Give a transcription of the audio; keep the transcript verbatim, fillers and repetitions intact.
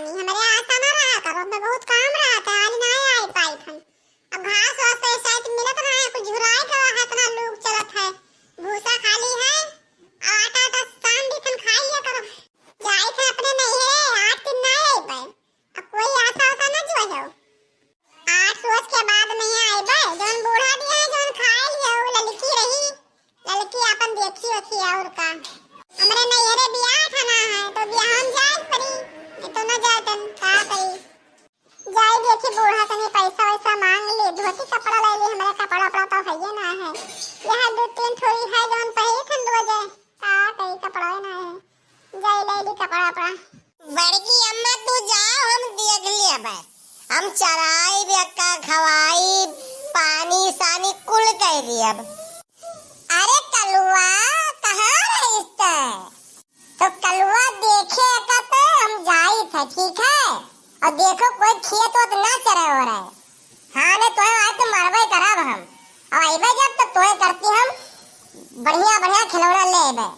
हमरे आशा ना रहा करो, हमें बहुत काम रहत है, आज ना आई पाई थन। अब घास वास तो शायद मिलत ना है, कुछ झुराए के है, इतना लूक चलत है, भूसा खाली है, और आटा तो शाम भी थन खाई लिया करो। जाई थे अपने नैहरे, आठ दिन ना आई पाए, अब कोई आशा उशा ना जो है। आठ रोज के बाद नहीं आइबे, जौन बूढ़ा दिया है, जौन खाए लिया, वो ललकी रही, ललकी अपन देखी ओखी और का। हमरे नैहरे बियाह ठाना है, तो बियाह हम जाए पड़ी, नहीं तो न जाए तन, का करी। जाए देखी बूढ़ा तनी पैसा वैसा मांग ली, धोती कपड़ा ले ली, हमरे कपड़ा उपड़ा तो हइये ना है। यह दो तीन ठोरी है, जौन पहिरे थन रोजे, का करी, कपड़ा ना है। जाई ले ली कपड़ा उपड़ा। बड़की अम्मा, तू जाओ, हम देख लेबे। हम चराइब, एक्का खवाइब, पानी सानी कुल कइ दियब। अरे कलुआ, कहाँ रहिस ते? तो कलुआ देखे का तो हम जाई थे, ठीक है? और देखो कोई खेत वोत ना चरे हो रहे। हाँ, नहीं तोहे आज तो मरबे करब हम। और अइबे जब तो तोहे करती हम बढ़िया बढ़िया खिलौना ले अइबे।